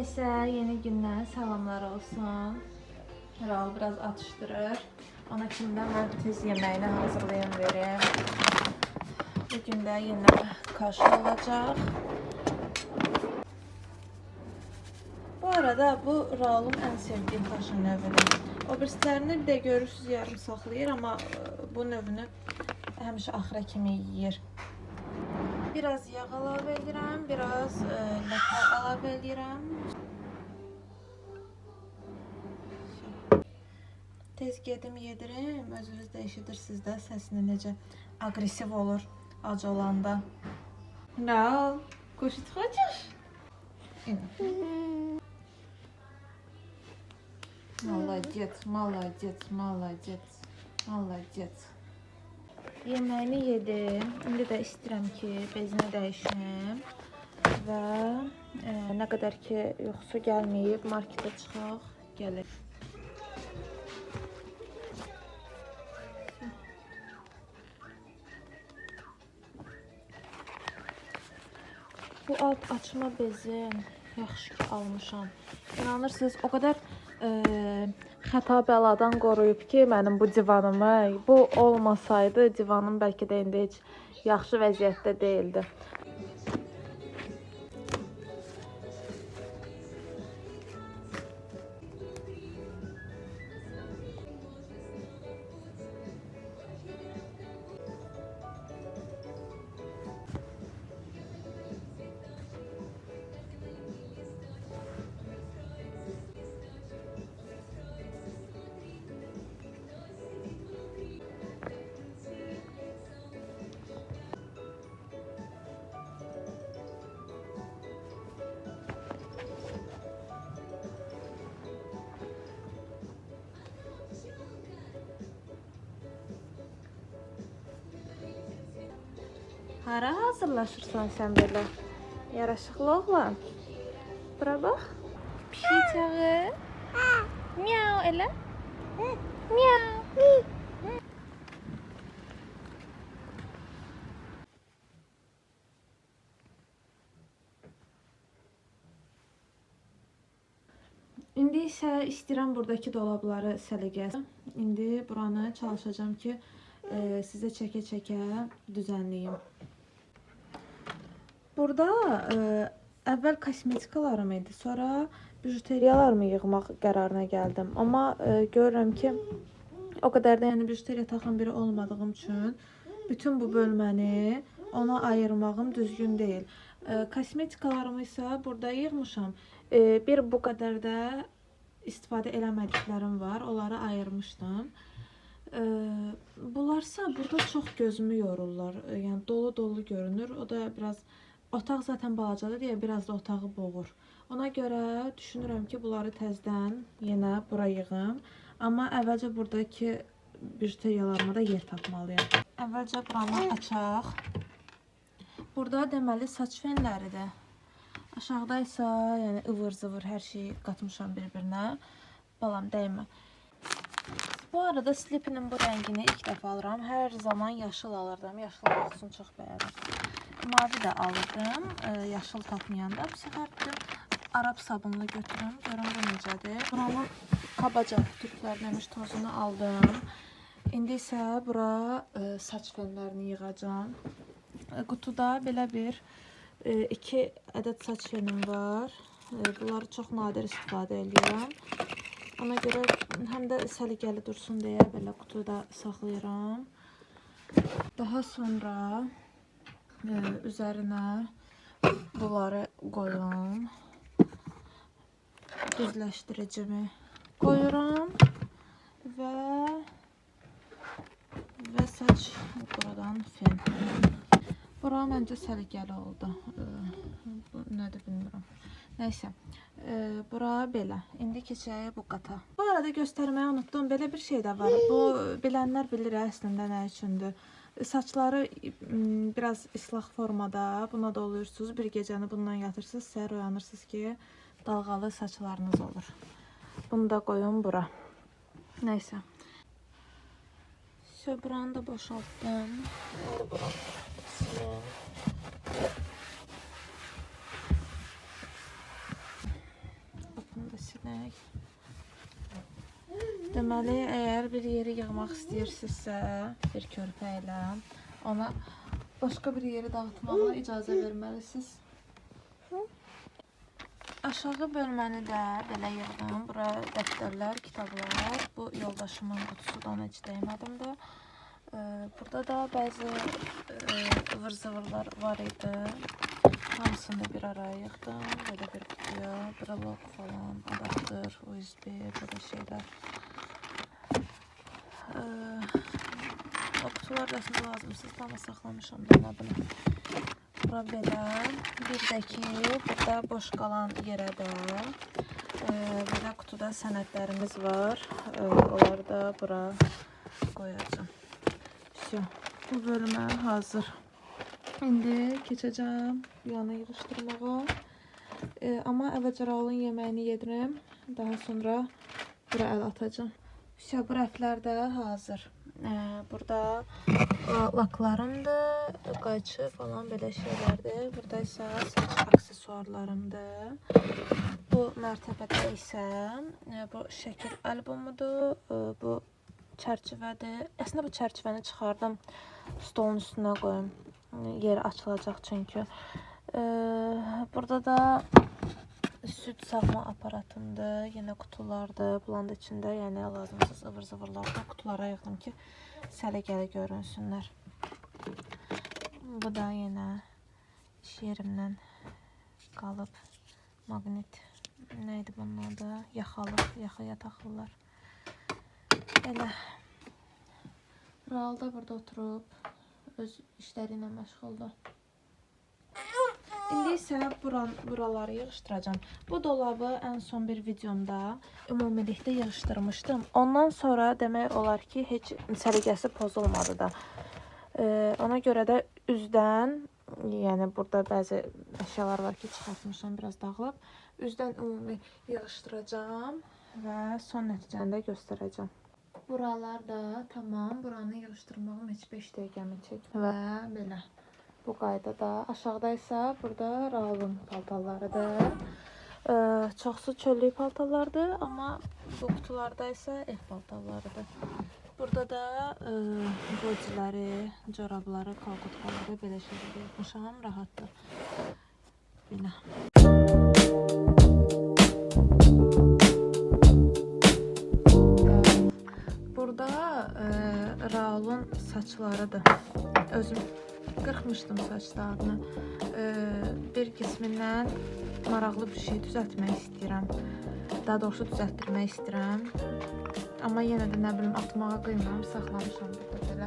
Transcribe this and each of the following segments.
kəsə yeni gündən salamlar olsun. Raul biraz atışdırır. Ona kimi də mən tez yeməyini hazırlayım verim. Bugün də yenə kaşa olacaq. Bu arada bu Raulun ən sevdiyi kaşa növüdür. O birislərini bir də görürsünüz yarım saxlayır, amma bu növünü həmişə axıra kimi yeyir. Biraz yağ əlavə edirəm, biraz ləkə əlavə edirəm. Tez gedim yedirim. Özünüz də eşidirsiniz də səsini necə aqressiv olur ac olanda. Raul, кушать хочешь? Молодец, молодец, молодец, молодец. Yeməyini yedim. İndi də istəyirəm ki, bezini dəyişim və nə qədər ki yuxusu gəlməyib, marketə çıxaq, gələk. Bu alt açma bezi yaxşı ki almışam. İnanırsınız, o qədər xəta bəladan qoruyub ki, mənim bu divanımı. Bu olmasaydı divanım bəlkə də indi heç yaxşı vəziyyətdə deyildi. Hara hazırlaşırsan sən belə? Yaraşıqlı oğlan. Bura bax. Pişik çağır. Miau elə. Miau. İndi isə istəyirəm buradakı dolabları səliqə. İndi buranı çalışacağam ki, sizə çəkə-çəkə düzənləyim. Burada əvvəl kosmetikalarım idi, sonra bijuteriyalarımı yığmaq qərarına gəldim. Amma görürəm ki, o qədər də yəni bijuteriya taxan biri olmadığım üçün bütün bu bölməni ona ayırmağım düzgün deyil. Kosmetikalarımı isə burada yığmışam. Bir bu qədər də istifadə eləmədiklərim var, onları ayırmışdım. Bunlarsa burada çox gözümü yorurlar. Yəni dolu-dolu görünür. O da biraz otaq zaten balacadır deyə biraz da otağı boğur. Ona görə düşünürəm ki, bunları təzdən yenə bura yığım. Amma əvvəlcə buradakı bijuteriyalarıma da yer tapmalıyam. Əvvəlcə buranı açaq. Burada deməli saç fenləridir. Aşağıda isə yəni ıvır-zıvır hər şeyi qatmışam bir-birinə. Balam dəymə. Bu arada Sleepy'nin bu rəngini ilk dəfə alıram. Hər zaman yaşıl alırdım. Yaşıl olsun çox bəyənirəm. Mavi də alırdım. Yaşıl tapmayanda. Bu səfər dedim Arap sabunlu götürüm. Görüm bu necədir. Buranı kabaca türklərləmiş tozunu aldım. İndi isə bura saç fenlərini yığacağam. Qutuda belə bir 2 ədəd saç fenim var. Bunları çox nadir istifadə edirəm. Ona görə həm də səliqəli dursun deyə belə qutuda saxlayıram. Daha sonra üzərinə bunları qoyum. Düzləşdiricimi qoyuram və saç buradan fen. Bura məncə səliqəli oldu. Bu nədir bilmirəm. Nəysə, bura belə. İndi keçək bu qata. Bu arada göstərməyi unutdum. Belə bir şey də var. Bu bilənlər bilir əslində nə üçündür. Saçları biraz ıslaq formada buna doluyursunuz. Bir gecəni bundan yatırsınız. Səhər oyanırsınız ki, dalğalı saçlarınız olur. Bunu da qoyum bura. Nəysə. Buranı da boşaltdım. İndi buranı silim. Deməli, əgər bir yeri yığmaq istəyirsinizsə, bir körpə ilə ona başqa bir yeri dağıtmağa icazə verməlisiniz. Aşağı bölməni də belə yığdım. Bura dəftərlər, kitablar. Bu yoldaşımın qutusu da, ona heç dəymədim də. Burada da bəzi ıvır-zıvırlar var idi. Hamısını bir araya yığdım. Belə bir qutuya. Brelok falan, adaptör, USB, belə şeylər. O qutular da əslində lazımsızdır, amma saxlamışam da nə bilim. Bura belə. Bir də ki, burada boş qalan yerə də belə qutuda sənədlərimiz var. Onları da bura qoyacağam. Vəsyo, bu bölmə hazır. İndi keçəcəm bu yana yığışdırmağa. Amma əvvəlcə Raulun yeməyini yedirim. Daha sonra bura əl atacağam. Vəsyo, bu rəflər də hazır. Burada laklarımdır, qayçı falan belə şeylərdir. Burada isə saç aksesuarlarımdır. Bu mərtəbədə isə bu şəkil albomudur, bu çərçivədir. Əslində bu çərçivəni çıxardım, stolun üstünə qoyum. Yeri açılacaq çünki. Burada da süd sağma aparatımdır. Yenə qutulardır. Bunların da içində, yəni lazımsız ıvır-zıvırlar da qutulara yığdım ki, səliqəli görünsünlər. Bu da yenə iş yerimdən qalıb maqnit. Nə idi bunun adı? Yaxalıq, yaxaya taxırlar. Elə. Raul da burada oturub öz işləri ilə məşğuldur. İndi isə buraları yığışdıracağam. Bu dolabı ən son bir videomda ümumilikdə yığışdırmışdım. Ondan sonra demək olar ki, heç səliqəsi pozulmadı da. Ona görə də üzdən, yəni burada bəzi əşyalar var ki, çıxartmışam, biraz dağılıb. Üzdən ümumi yığışdıracağam və son nəticəni də göstərəcəm. Buralar da tamam. Buranı yığışdırmağım heç 5 dəqiqəmi çəkmir. Və belə. Bu qaydada. Aşağıda isə burada Raulun paltarlarıdır. Çoxsu çöllük paltarlardır, amma bu qutularda isə ev paltarlarıdır. Burada da bodiləri, corabları, kalkotkaları belə şeylər yapmışam. Rahatdır. Belə. Burada Raulun saçlarıdır. Özüm qırxmışdım saçlarını. Bir qismindən maraqlı bir şey düzəltmək istəyirəm. Daha doğrusu düzəltdirmək istəyirəm. Amma yenə də nə bilim atmağa qıymam, saxlamışam burada belə.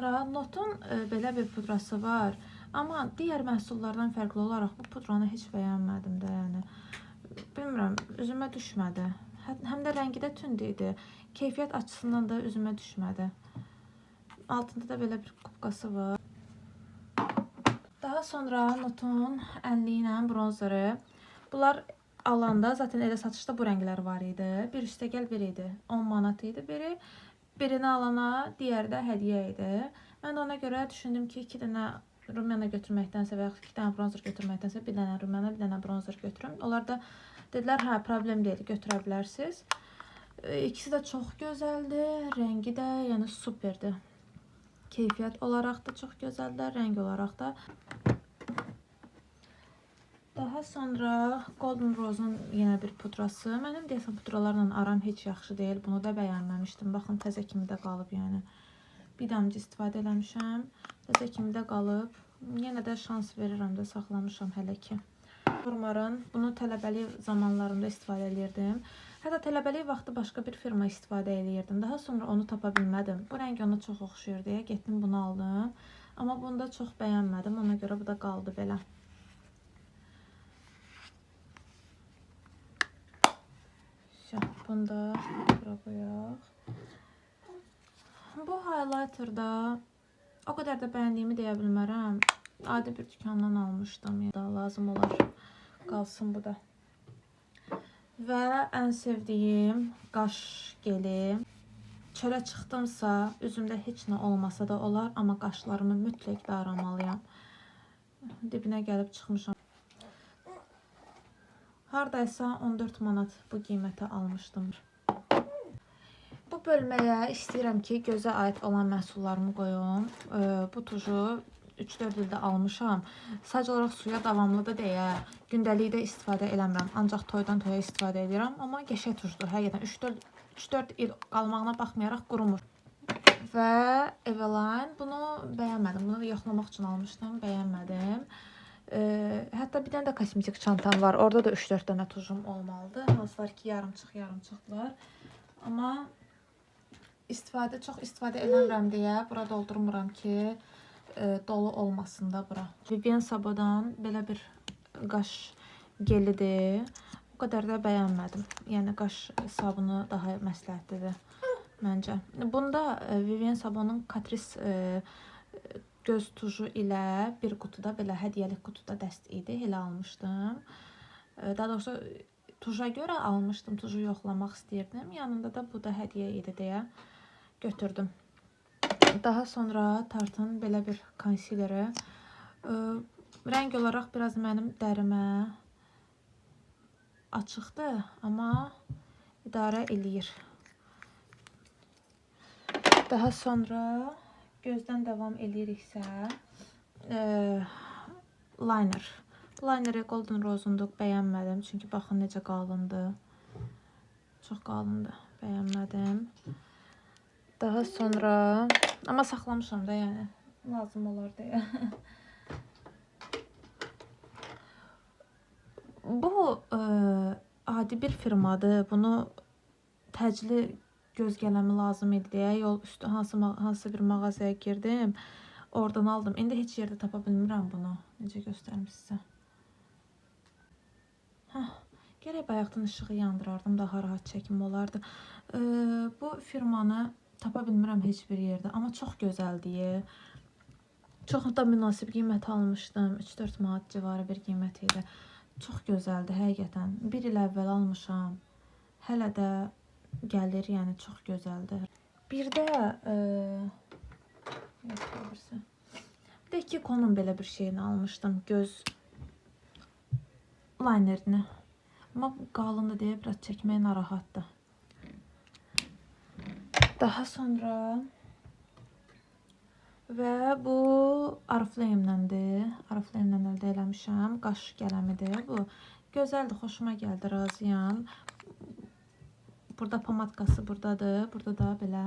sonra Notun belə bir pudrası var. Amma digər məhsullardan fərqli olaraq bu pudranı heç bəyənmədim də, yəni. Bilmirəm, üzümə düşmədi. Həm də rəngi də tünd idi. Keyfiyyət açısından da üzümə düşmədi. Altında da belə bir kupkası var. Daha sonra Notun ənliyi ilə bronzeri. Bunlar alanda zaten elə satışda bu rənglər var idi. Bir üstəgəl bir idi. 10 manat idi biri. Birini alana digəri də hədiyyə idi. Mən də ona görə düşündüm ki, 2 dənə rumyana götürməkdənsə və yaxud 2 dənə bronzer götürməkdənsə bir dənə rumyana, bir dənə bronzer götürüm. Onlar da dedilər, hə, problem deyil, götürə bilərsiniz. İkisi də çox gözəldir. Rəngi də, yəni superdir. Keyfiyyət olaraq da çox gözəldir, rəng olaraq da. Daha sonra Golden Rose'un yenə bir pudrası. Mənim deyəsən pudralarla aram heç yaxşı deyil. Bunu da bəyənməmişdim. Baxın, təzə kimi də qalıb yəni. Bir damcı istifadə eləmişəm. Təzə kimi də qalıb. Yenə də şans verirəm də, saxlamışam hələ ki. Flormar'ın bunu tələbəlik zamanlarımda istifadə eləyirdim. Hətta tələbəlik vaxtı başqa bir firma istifadə eləyirdim. Daha sonra onu tapa bilmədim. Bu rəng ona çox oxşuyur deyə getdim bunu aldım. Amma bunu da çox bəyənmədim. Ona görə bu da qaldı belə. Bunu da bura qoyaq. Bu highlighterda o qədər də bəyəndiyimi deyə bilmərəm. Adi bir dükandan almışdım. Daha lazım olar. Qalsın bu da. Və ən sevdiyim qaş geli. Çölə çıxdımsa, üzümdə heç nə olmasa da olar, amma qaşlarımı mütləq daramalıyam. Dibinə gəlib çıxmışam. Hardaysa 14 manat bu qiymətə almışdım. Bu bölməyə istəyirəm ki, gözə aid olan məhsullarımı qoyum. Bu tuju 3-4 ildə almışam. Sadəcə olaraq suya davamlıdır deyə gündəlikdə istifadə eləmirəm. Ancaq toydan toya istifadə edirəm. Amma qəşəng tujdur. Həqiqətən 3-4 il qalmağına baxmayaraq qurumur. Və Eveline, bunu bəyənmədim. Bunu da yoxlamaq üçün almışdım. Bəyənmədim. Hətta bir dənə də kosmetik çantam var. Orada da 3-4 dənə tujum olmalıdır. Hansılar ki, yarımçıq, yarımçıqdılar. Amma çox istifadə eləmirəm deyə bura doldurmuram ki, dolu olmasın da bura. Vivienne Sabo'dan belə bir qaş gelidir. O qədər də bəyənmədim. Yəni qaş sabunu daha məsləhətlidir məncə. Bunda Vivienne Sabo'nun Catrice göz tuju ilə bir qutuda, belə hədiyyəlik qutuda dəst idi. Elə almışdım. Daha doğrusu tuja görə almışdım. Tuju yoxlamaq istəyirdim. Yanında da bu da hədiyyə idi deyə götürdüm. Daha sonra Tarte'ın belə bir konsileri. Rəng olaraq biraz mənim dərimə açıqdır, amma idarə eləyir. Daha sonra gözdən davam eləyiriksə, liner. Lineri Golden Rose'undur, bəyənmədim. Çünki baxın necə qalındır. Çox qalındır, bəyənmədim. Daha sonra, amma saxlamışam da, yəni lazım olar deyə. Bu adi bir firmadır. Bunu təcili göz qələmi lazım idi deyə yol üstü hansı bir mağazaya girdim. Oradan aldım. İndi heç yerdə tapa bilmirəm bunu. Necə göstərim sizə. Heh, gərək bayaqdan işığı yandırardım. Daha rahat çəkim olardı. Bu firmanı tapa bilmirəm heç bir yerdə. Amma çox gözəldir. Çox da münasib qiymət almışdım. 3-4 manat civarı bir qiymət idi. Çox gözəldir həqiqətən. Bir il əvvəl almışam. Hələ də gəlir, yəni çox gözəldir. Bir də bir də Kiko'nun belə bir şeyini almışdım. Göz linerini. Amma qalındır deyə biraz çəkməyə narahatdır. Daha sonra və bu Oriflame'dəndir. Oriflame'dən əldə eləmişəm. Qaş qələmidir bu. Gözəldir, xoşuma gəldi, razıyam. Burada pomadkası buradadır. Burada da belə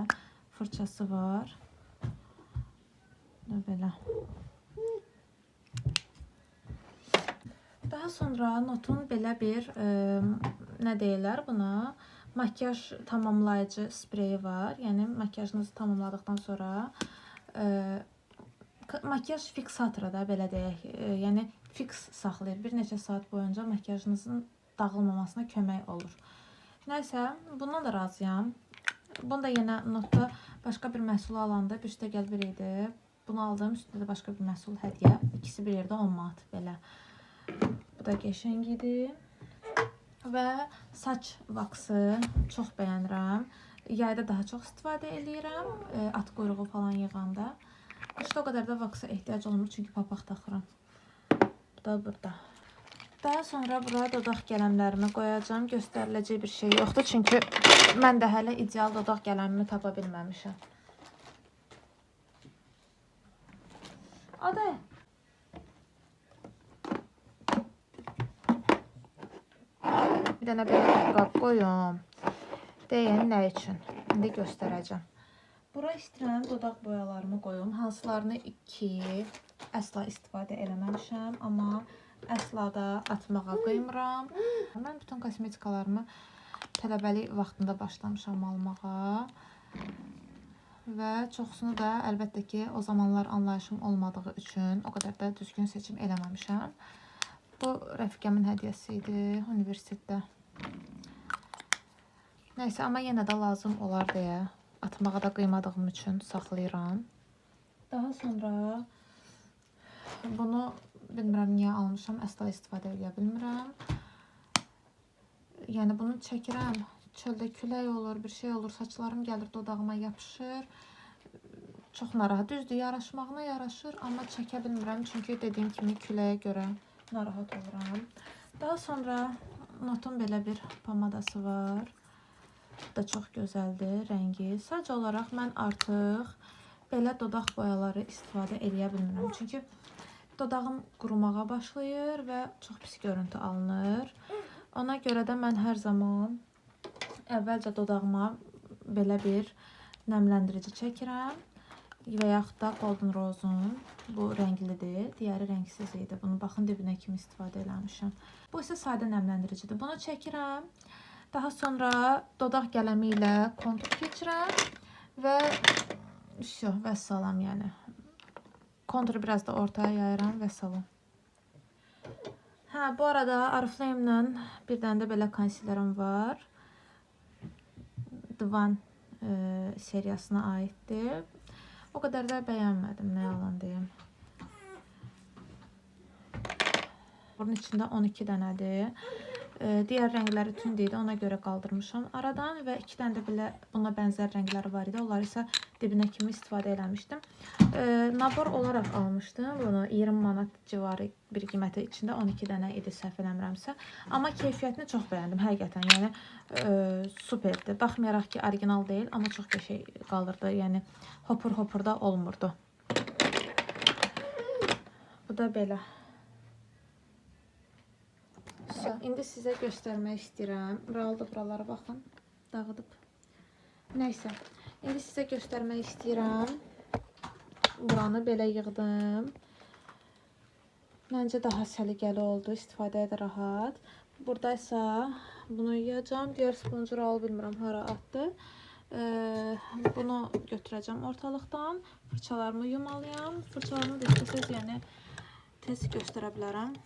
fırçası var. Belə. Daha sonra Notun belə bir, nə deyirlər buna? Makyaj tamamlayıcı spreyi var. Yəni, makyajınızı tamamladıqdan sonra Makyaj fiksatora da belə deyək, yəni fiks saxlayır. Bir neçə saat boyunca makyajınızın dağılmamasına kömək olur. Nəysə, bundan da razıyam. Bunu da yenə notda başqa bir məhsul alanda 1,1 idi. Bunu aldım, üstündə də başqa bir məhsul hədiyyə. İkisi bir yerdə 10 manat belə. Bu da qəşəng idi. Və saç vaksı çox bəyənirəm. Yayda daha çox istifadə eləyirəm. At quyruğu falan yığanda. Qışda o qədər də vaksa ehtiyac olmur, çünki papaq taxıram. Bu da burada. Daha sonra bura dodaq qələmlərimi qoyacağam. Göstəriləcək bir şey yoxdur, çünki mən də hələ ideal dodaq qələmimi tapa bilməmişəm. Aday. Bir dənə belə qab qoyum. Deyin nə üçün? İndi göstərəcəm. Bura istəyirəm dodaq boyalarımı qoyum. Hansılarını ki əsla istifadə eləməmişəm, amma əsla da atmağa qıymıram. Mən bütün kosmetikalarımı tələbəlik vaxtında başlamışam almağa. Və çoxsunu da əlbəttə ki, o zamanlar anlayışım olmadığı üçün o qədər də düzgün seçim eləməmişəm. Bu rəfiqəmin hədiyyəsi idi universitetdə. Nəysə, amma yenə də lazım olar deyə atmağa da qıymadığım üçün saxlayıram. Daha sonra bunu bilmirəm niyə almışam, əsla istifadə edə bilmirəm. Yəni bunu çəkirəm, çöldə külək olur, bir şey olur, saçlarım gəlir dodağıma yapışır. Çox narahat, düzdür, yaraşmağına yaraşır, amma çəkə bilmirəm, çünki dediyim kimi küləyə görə narahat oluram. Daha sonra Notun belə bir pomadası var. Bu da çox gözəldir rəngi. Sadəcə olaraq mən artıq belə dodaq boyaları istifadə eləyə bilmirəm. Çünki dodağım qurumağa başlayır və çox pis görüntü alınır. Ona görə də mən hər zaman əvvəlcə dodağıma belə bir nəmləndirici çəkirəm. Və yaxud da Golden Rose'un bu rənglidir, digəri rəngsiz idi. Bunu baxın dibinə kimi istifadə eləmişəm. Bu isə sadə nəmləndiricidir. Bunu çəkirəm. Daha sonra dodaq qələmi ilə kontur keçirəm və vəssalam, vəssalam yəni. Konturu biraz da ortaya yayıram, vəssalam. Hə, bu arada Oriflame-lə bir dənə də belə konsilerim var. Divan seriyasına aiddir. O qədər də bəyənmədim, nə yalan deyim. Bunun içində 12 dənədir. Digər rəngləri tünd idi, ona görə qaldırmışam aradan və 2 dənə də belə buna bənzər rəngləri var idi. Onları isə dibinə kimi istifadə eləmişdim. Nabor olaraq almışdım bunu, 20 manat civarı bir qiyməti içində 12 dənə idi səhv eləmirəmsə. Amma keyfiyyətini çox bəyəndim həqiqətən, yəni superdir. Baxmayaraq ki, orijinal deyil, amma çox qəşəng qalırdı, yəni hopur-hopur da olmurdu. Bu da belə. İndi sizə göstərmək istəyirəm. Raul da buralara baxın, dağıdıb. Nəysə, indi sizə göstərmək istəyirəm. Buranı belə yığdım. Məncə daha səliqəli oldu, istifadəyə də rahat. Burada isə bunu yığacağam. Digər sponju Raul bilmirəm hara atdı. Bunu götürəcəm ortalıqdan. Fırçalarımı yumalıyam. Fırçalarımı da istəsəz, yəni tez göstərə bilərəm.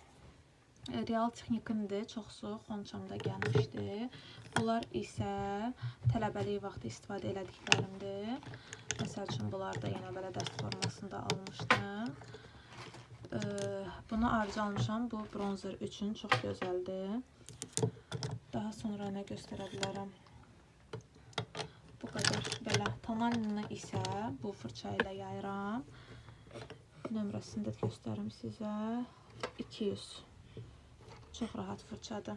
Real Texnikindir, çoxsu xonçamda gəlmişdi. Bunlar isə tələbəlik vaxtı istifadə elədiklərimdir. Məsəl üçün, bunları da yenə belə dəst formasında almışdım. Bunu ayrıca almışam. Bu bronzer üçün çox gözəldir. Daha sonra nə göstərə bilərəm? Bu qədər belə. Tonalini isə bu fırça ilə yayıram. Nömrəsini də göstərim sizə. 200. Çox rahat fırçadır.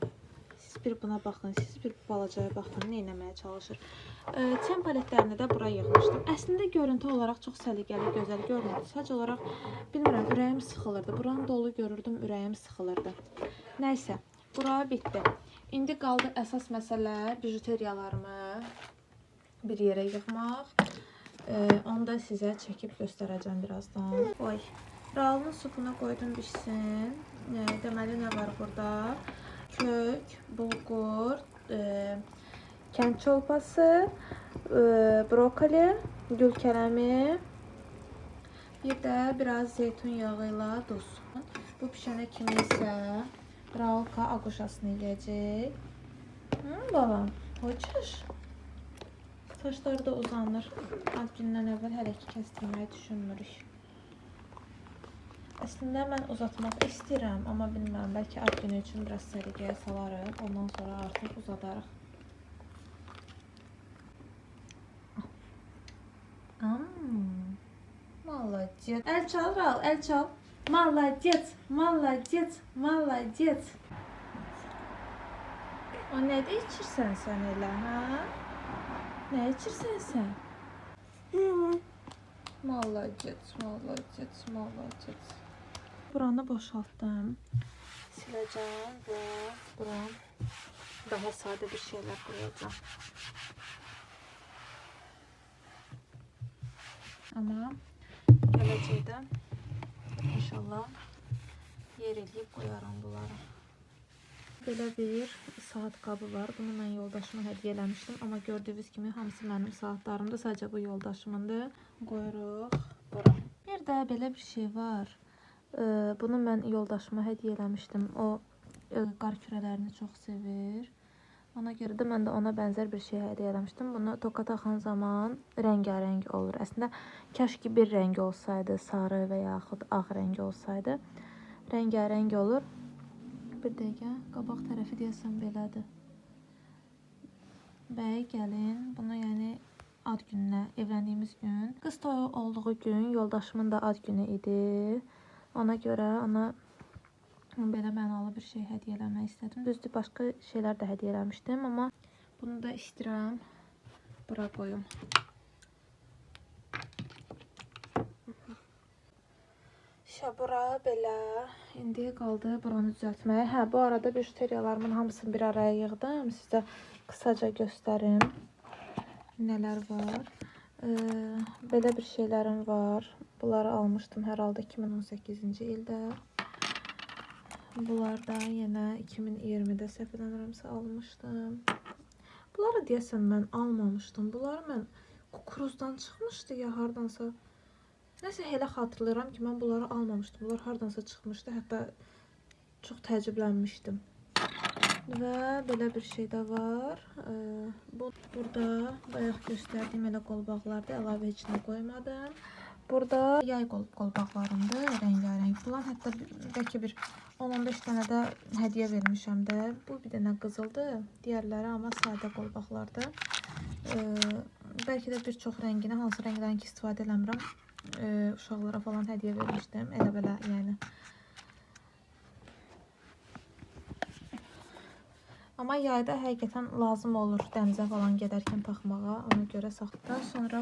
Siz bir buna baxın, siz bir balacaya baxın, nə eləməyə çalışır. Ten paletlərini də bura yığmışdım. Əslində görüntü olaraq çox səliqəli, gözəl görünürdü. Sadəcə olaraq, bilmirəm, ürəyim sıxılırdı. Buranı dolu görürdüm, ürəyim sıxılırdı. Nəysə, bura bitdi. İndi qaldı əsas məsələ bijuteriyalarımı bir yerə yığmaq. Onu da sizə çəkib göstərəcəm birazdan. Oy. Raulun supunu qoydum bişsin. Deməli, nə var burada? Kök, bulgur, kənd çolpası, brokoli, gül kərəmi, Bir də biraz zeytun yağı ilə duz. Bu pişənə kimi isə Raulka aguşasını yeyəcək. Balam, hoçuş. Saçları da uzanır. Ad gündən əvvəl hələ ki kəsdirməyi düşünmürük. Əslində mən uzatmaq istəyirəm, amma bilmirəm, bəlkə ad günü üçün biraz səliqəyə salarıq. Ondan sonra artıq uzadarıq. Молодец. Əl çal, Raul, əl çal. Молодец, молодец, молодец. O nə də içirsən sən elə, hə? Nə içirsən sən? Молодец, молодец, молодец. Buranı boşaltdım. Siləcəm və bura daha sadə bir şeylər qoyacağam. Amma gələcəkdə inşallah yer eləyib qoyaram bunları. Belə bir saat qabı var. Bunu mən yoldaşıma hədiyyə eləmişdim. Amma gördüyünüz kimi hamısı mənim saatlarımdır. Sadəcə bu yoldaşımındır. Qoyuruq bura. Bir də belə bir şey var. Bunu mən yoldaşıma hədiyyə eləmişdim. O qar kürələrini çox sevir. Ona görə də mən də ona bənzər bir şey hədiyyə eləmişdim. Bunu toka taxan zaman rəngarəng olur. Əslində kaş ki bir rəng olsaydı, sarı və yaxud ağ rəng olsaydı, rəngarəng olur. Bir dəqiqə, qabaq tərəfi deyəsən belədir. Bəy, gəlin, bunu yəni ad gününə, evləndiyimiz gün, qız toyu olduğu gün yoldaşımın da ad günü idi. Ona görə ona belə mənalı bir şey hədiyyə eləmək istədim. Düzdür, başqa şeylər də hədiyyə eləmişdim, amma bunu da istəyirəm bura qoyum. Bura belə. İndi qaldı buranı düzəltməyə. Hə, bu arada bijuteriyalarımın hamısını bir araya yığdım. Sizə qısaca göstərim nələr var. Belə bir şeylərim var. Bunları almışdım hər halda 2018-ci ildə. Bunlar da yenə 2020-də səhv eləmirəmsə almışdım. Bunları deyəsən mən almamışdım. Bunları mən kukuruzdan çıxmışdı ya hardansa. Nəsə elə xatırlayıram ki, mən bunları almamışdım. Bunlar hardansa çıxmışdı. Hətta çox təəccüblənmişdim. Və belə bir şey də var. Bu burada bayaq göstərdiyim elə qolbaqlardır. Əlavə heç nə qoymadım. Burada yay qolbaqlarımdır, rəngarəng. Bunlar hətta bəlkə bir 10-15 dənə də hədiyyə vermişəm də. Bu bir dənə qızıldır. Digərləri amma sadə qolbaqlardır. Bəlkə də bir çox rənginə, hansı rəngdən ki istifadə eləmirəm, uşaqlara falan hədiyyə vermişdim. Elə belə yəni. Amma yayda həqiqətən lazım olur dənizə falan gedərkən taxmağa. Ona görə saxladım. Sonra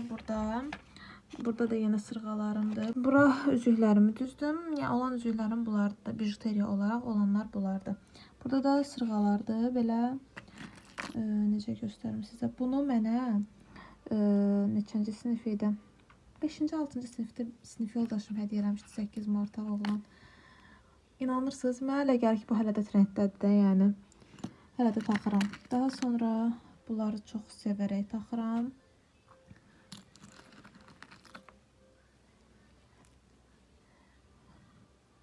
burada da yenə sırğalarımdır. Bura üzüklərimi düzdüm. Yəni olan üzüklərim bunlardır. Bijuteriya olaraq olanlar bunlardır. Burada da sırğalardır. Belə necə göstərim sizə. Bunu mənə neçənci sinif idi? 5-ci, 6-cı sinifdə sinif yoldaşım hədiyyə eləmişdi 8 Marta oğlan. İnanırsınız, mənə elə gəlir ki, bu hələ də trenddədir də, yəni. Hələ də taxıram. Daha sonra bunları çox sevərək taxıram.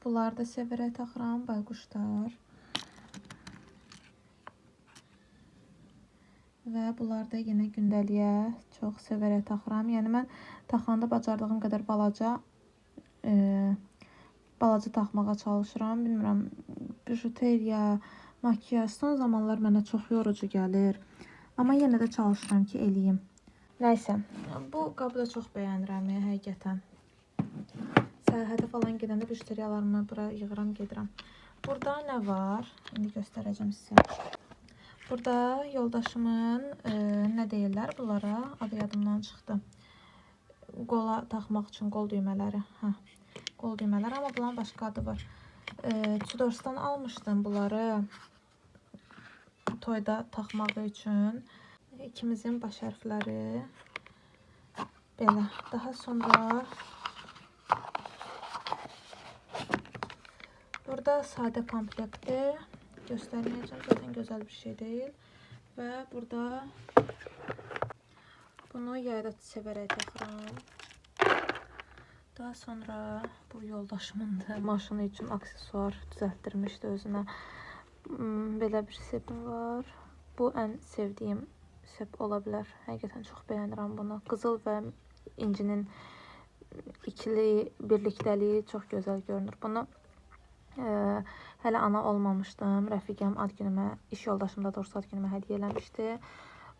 Bunları da sevərək taxıram, bayquşlar. Və bunları da yenə gündəliyə çox sevərək taxıram. Yəni mən taxanda bacardığım qədər balaca taxmağa çalışıram. Bilmirəm, bijuteriya, makiyaj son zamanlar mənə çox yorucu gəlir. Amma yenə də çalışıram ki, eləyim. Nəysə, bu qabı da çox bəyənirəm, həqiqətən. Səyahətə falan gedəndə bijuteriyalarımı bura yığıram, gedirəm. Burada nə var? İndi göstərəcəm sizə. Burada yoldaşımın, nə deyirlər bunlara? Adı yadımdan çıxdı. Qola taxmaq üçün qol düymələri. Hə, qol düymələri, amma bunların başqa adı var. Tudors'dan almışdım bunları toyda taxmağı üçün. İkimizin baş hərfləri. Belə. Daha sonra burada sadə komplektdir. Göstərməyəcəm, zaten gözəl bir şey deyil. Və burada bunu yayda sevərək taxıram. Daha sonra bu yoldaşımın da maşını üçün aksesuar düzəltdirmişdi özünə. Belə bir sepim var. Bu ən sevdiyim sep ola bilər. Həqiqətən çox bəyənirəm bunu. Qızıl və incinin ikili birlikdəliyi çox gözəl görünür. Bunu hələ ana olmamışdım. Rəfiqəm ad günümə, iş yoldaşım da doğrusu ad günümə hədiyyə eləmişdi.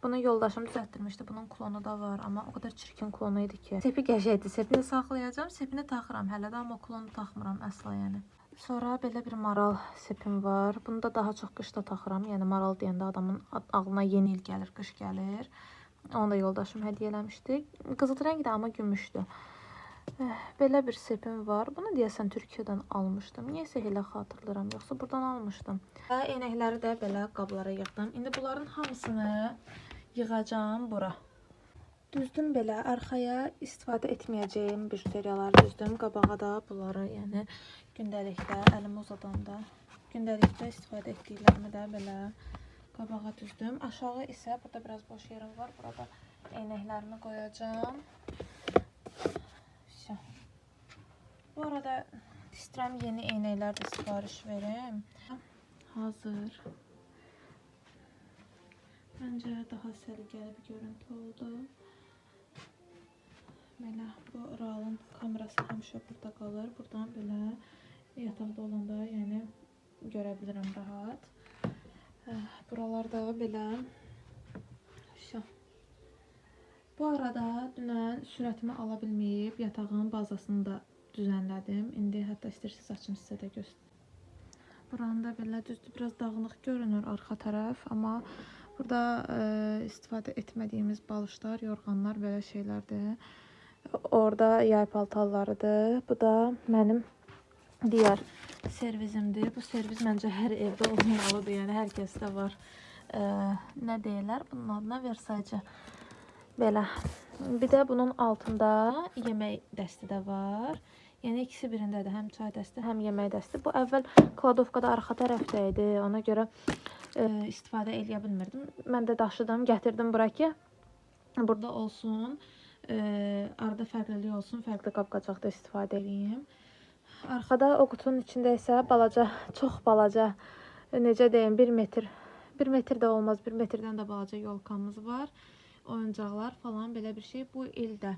Bunu yoldaşım düzəltdirmişdi. Bunun klonu da var, amma o qədər çirkin klonu idi ki. Sepi qəşəngdir. Sepini saxlayacağam. Sepini taxıram hələ də, amma klonu taxmıram əsla yəni. Sonra belə bir maral sepim var. Bunu da daha çox qışda taxıram. Yəni maral deyəndə adamın ağlına yeni il gəlir, qış gəlir. Onu da yoldaşım hədiyyə eləmişdi. Qızıl rəngdir, amma gümüşdür. Belə bir sepim var. Bunu deyəsən Türkiyədən almışdım. Niyəsə elə xatırlayıram, yoxsa buradan almışdım. Və eynəkləri də belə qablara yığdım. İndi bunların hamısını yığacağam bura. Düzdüm belə, arxaya istifadə etməyəcəyim bijuteriyaları düzdüm. Qabağa da bunları, yəni gündəlikdə əlimi uzadanda, gündəlikdə istifadə etdiklərimi də belə qabağa düzdüm. Aşağı isə burada biraz boş yerim var. Burada eynəklərimi qoyacağam. Vəsə. Bu arada istəyirəm yeni eynəklər də sifariş verim. Hazır. Məncə daha səliqəli bir görüntü oldu. Belə bu Raulun kamerası həmişə burada qalır. Buradan belə yataqda olanda yəni görə bilirəm rahat. Buralarda belə. Vəsə. Bu arada dünən sürətimi ala bilməyib yatağın bazasını da düzənlədim. İndi hətta istəyirsiniz açım sizə də göstərim. Buranı da belə düzdür, biraz dağınıq görünür arxa tərəf, amma burada istifadə etmədiyimiz balışlar, yorğanlar belə şeylərdir. Orada yay paltarlarıdır. Bu da mənim digər servizimdir. Bu servis məncə hər evdə olmalıdır, yəni hər kəsdə var. Nə deyirlər bunun adına? Versace. Belə. Bir də bunun altında yemək dəsti də var. Yəni ikisi birindədir. Həm çay dəsti, həm yemək dəsti. Bu əvvəl kladovkada arxa tərəfdə idi. Ona görə istifadə eləyə bilmirdim. Mən də daşıdım, gətirdim bura ki, burada olsun. Arada fərqlilik olsun, fərqli qab-qacaqda istifadə eləyim. Arxada o qutunun içində isə balaca, çox balaca, necə deyim, 1 metr, 1 metr də olmaz, 1 metrdən də balaca yolkamız var. Oyuncaqlar falan belə bir şey. Bu ildə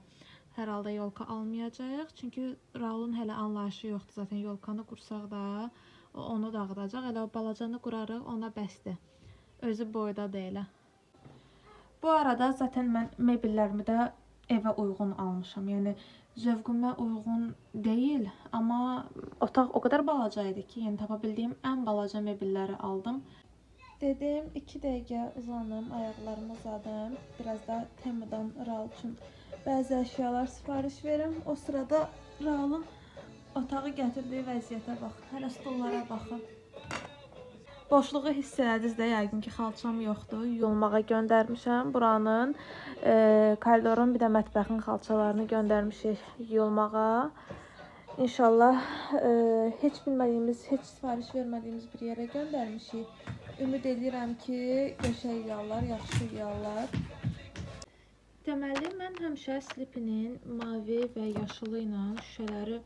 hər halda yolka almayacağıq. Çünki Raulun hələ anlayışı yoxdur. Zaten yolkanı qursaq da o onu dağıdacaq. Elə o balacanı qurarıq, ona bəsdir. Özü boyda da elə. Bu arada zaten mən mebellərimi də evə uyğun almışam. Yəni zövqümə uyğun deyil, amma otaq o qədər balaca idi ki, yəni tapa bildiyim ən balaca mebelləri aldım. Dedim, 2 dəqiqə uzanım, ayaqlarımı uzadım. Biraz da Temudan Raul üçün bəzi əşyalar sifariş verim. O sırada Raulun otağı gətirdiyi vəziyyətə baxın. Hələ stollara baxın. Boşluğu hiss elədiniz də yəqin ki, xalçam yoxdur. Yuyulmağa göndərmişəm. Buranın, koridorun, bir də mətbəxin xalçalarını göndərmişik yuyulmağa. İnşallah heç bilmədiyimiz, heç sifariş vermədiyimiz bir yerə göndərmişik. Ümid edirəm ki, qəşəng yuyarlar, yaxşı yuyarlar. Deməli, mən həmişə Sleepy'nin mavi və yaşılı ilə şüşələri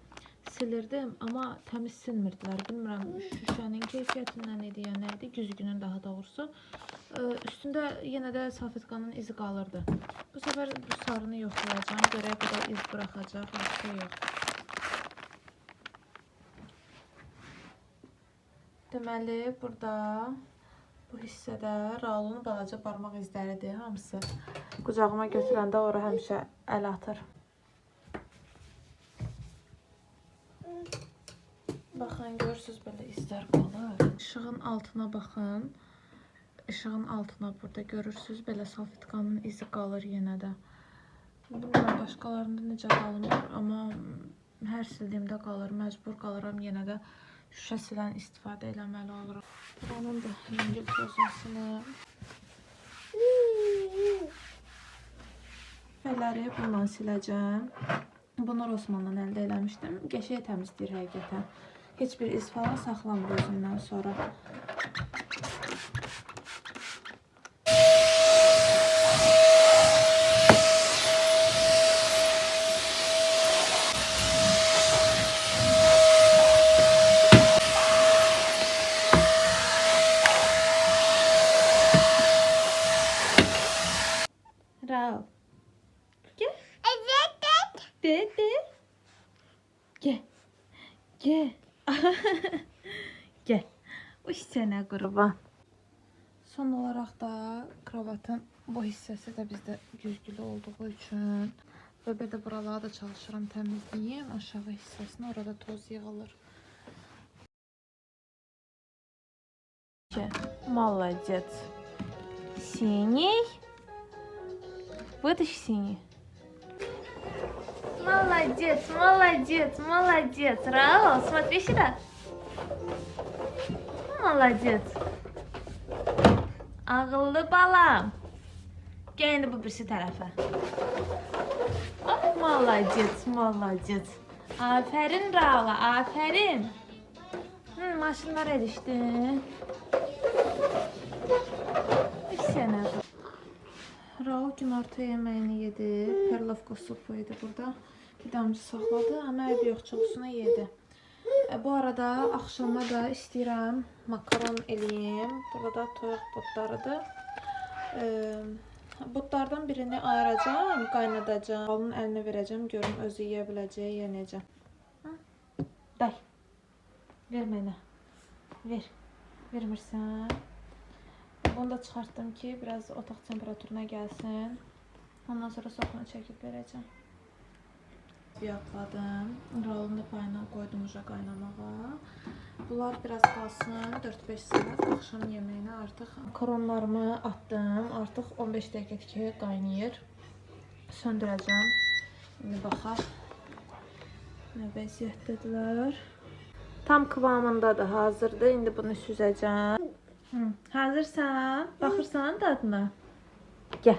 silirdim, amma təmiz silmirdilər. Bilmirəm, şüşənin keyfiyyətindən idi, ya nə idi, güzgünün daha doğrusu. Üstündə yenə də salfetkanın izi qalırdı. Bu səfər bu sarını yoxlayacağam, görək bu da iz buraxacaq, yoxsa yox. Deməli, burada bu hissədə Raulun balaca barmaq izləridir hamısı. Qucağıma götürəndə ora həmişə əl atır. Baxın, görürsünüz belə izlər qalır. İşığın altına baxın. İşığın altına burada görürsünüz belə salfetkanın izi qalır yenə də. Bilmirəm başqalarında necə qalmır, amma hər sildiyimdə qalır. Məcbur qalıram yenə də şüşə silən istifadə eləməli oluram. Buranın da yüngül tozasını. Fələri bundan siləcəm. Bunu Rossmanndan əldə eləmişdim. Qəşəng təmizləyir həqiqətən. Heç bir iz falan saxlamır özündən sonra. Gəl. Uy sənə qurban. Son olaraq da kravatın bu hissəsi də bizdə güzgülü olduğu üçün və bir də buraları da çalışıram təmizləyim. Aşağı hissəsini, orada toz yığılır. Молодец. Синий. Вытащи синий. Молодец, молодец, молодец. Раул, смотри сюда. Молодец. Ağıllı balam. Gəl indi bu birisi tərəfə. Oh, молодец, молодец. Aferin Raula, aferin. Maşınlar erişdi. Sənə. Raul günorta yeməyini yedi. Perlovka supu idi burada. Bir damcı saxladı, amma eybi yox, çoxsunu yedi. Bu arada axşama da istəyirəm makaron eləyim. Burada da toyuq butlarıdır. Butlardan birini ayıracağam, qaynadacağam. Raulun əlinə verəcəm, görüm özü yeyə biləcək, ya necə. Day. Ver mənə. Ver. Vermirsən. Bunu da çıxartdım ki, biraz otaq temperaturuna gəlsin. Ondan sonra sokunu çəkib verəcəm. Fiyatladım. Raulun da payına qoydum uca qaynamağa. Bunlar biraz qalsın 4-5 saat. Axşam yeməyinə artıq makaronlarımı atdım. Artıq 15 dəqiqədir ki, qaynayır. Söndürəcəm. İndi baxaq nə vəziyyətdədirlər. Tam kıvamındadır, hazırdır. İndi bunu süzəcəm. Hazırsan? Baxırsan dadına? Gəl.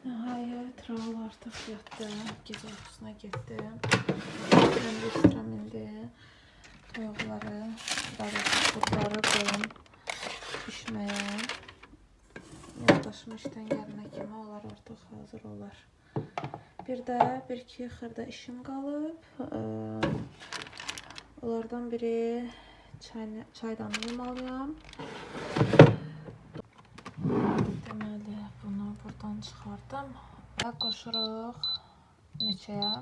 Nəhayət, Raul artıq yatdı. Gecə yuxusuna getdi. Mən də istəyirəm indi toyuqları, daha doğrusu butları qoyum bişməyə. Yoldaşım işdən gələnə kimi onlar artıq hazır olar. Bir də bir-iki xırda işim qalıb. Onlardan biri çaydanı yumalıyam. Deməli, bunu buradan çıxardım. Və qoşuruq neçəyə?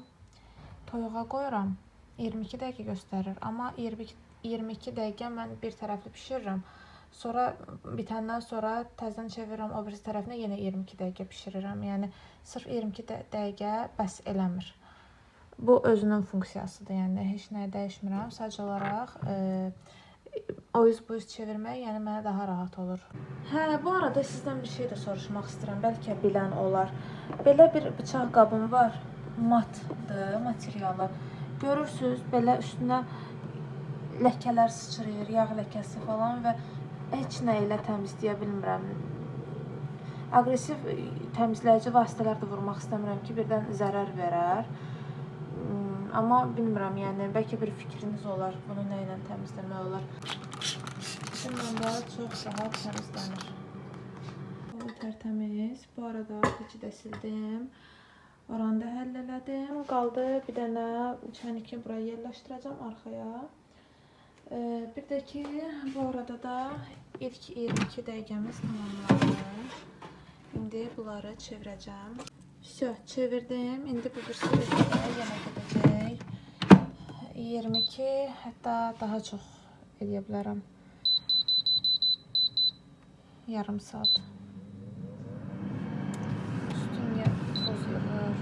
Toyuğa qoyuram. 22 dəqiqə göstərir. Amma 22 dəqiqə mən bir tərəfli bişirirəm. Sonra bitəndən sonra təzədən çevirirəm o birisi tərəfinə, yenə 22 dəqiqə bişirirəm. Yəni sırf 22 dəqiqə bəs eləmir. Bu özünün funksiyasıdır. Yəni heç nəyi dəyişmirəm. Sadəcə olaraq o üz bu üz çevirmək, yəni mənə daha rahat olur. Hə, bu arada sizdən bir şey də soruşmaq istəyirəm. Bəlkə bilən olar. Belə bir bıçaq qabım var. Matdır materialı. Görürsüz, belə üstünə ləkələr sıçrayır, yağ ləkəsi falan və heç nə ilə təmizləyə bilmirəm. Aqressiv təmizləyici vasitələr də vurmaq istəmirəm ki, birdən zərər verər. Amma bilmirəm, yəni bəlkə bir fikriniz olar, bunu nə ilə təmizləmək olar. Bununla da çox rahat təmizlənir. Bu tərtəmiz. Bu arada keçi də sildim. Oranı da həll elədim. Qaldı bir dənə çəniki buraya yerləşdirəcəm arxaya. Bir də ki, bu arada da ilk 22 dəqiqəmiz tamamlandı. İndi bunları çevirəcəm. Vəsə, çevirdim. İndi bu birisi yenə gedəcək. 22, hətta daha çox eləyə bilərəm. Yarım saat. Üstünə toz yığır.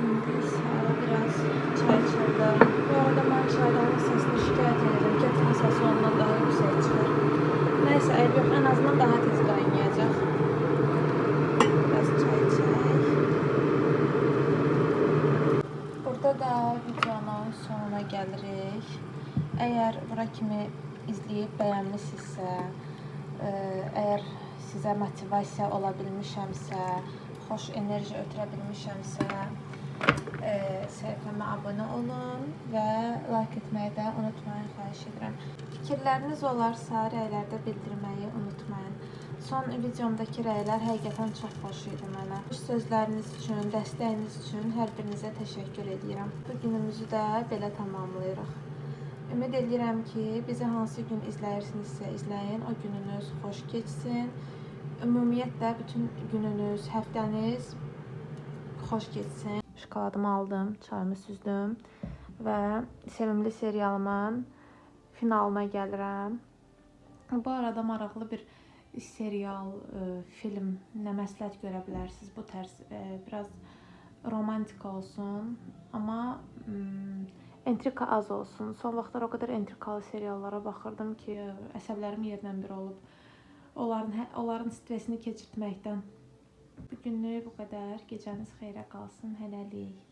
İndi isə biraz çay içildi. Bu arada mən çaydanın səsini şikayət edirəm. Ketilin səsi ondan daha yüksək çıxır. Nəysə, eybi yox, ən azından daha tez qaynayacaq. Biraz çay içək. Burada da videonun sonuna gəlirik. Əgər bura kimi izləyib bəyənmisinizsə, əgər sizə motivasiya ola bilmişəmsə, xoş enerji ötürə bilmişəmsə, səhifəmə abunə olun və like etməyi də unutmayın, xahiş edirəm. Fikirləriniz olarsa rəylərdə bildirməyi unutmayın. Son videomdakı rəylər həqiqətən çox xoş idi mənə. Sözləriniz üçün, dəstəyiniz üçün hər birinizə təşəkkür edirəm. Bu günümüzü də belə tamamlayırıq. Ümid edirəm ki, bizi hansı gün izləyirsinizsə izləyin, o gününüz xoş keçsin. Ümumiyyətlə bütün gününüz, həftəniz xoş keçsin. Şokoladımı aldım, çayımı süzdüm və sevimli serialımın finalına gəlirəm. Bu arada maraqlı bir serial, film nə məsləhət görə bilərsiniz? Bu tərz biraz romantika olsun, amma entrika az olsun. Son vaxtlar o qədər entrikalı seriallara baxırdım ki, əsəblərim yerdən bir olub. Onların stresini keçirtməkdən. Bu günlük bu qədər. Gecəniz xeyrə qalsın. Hələlik.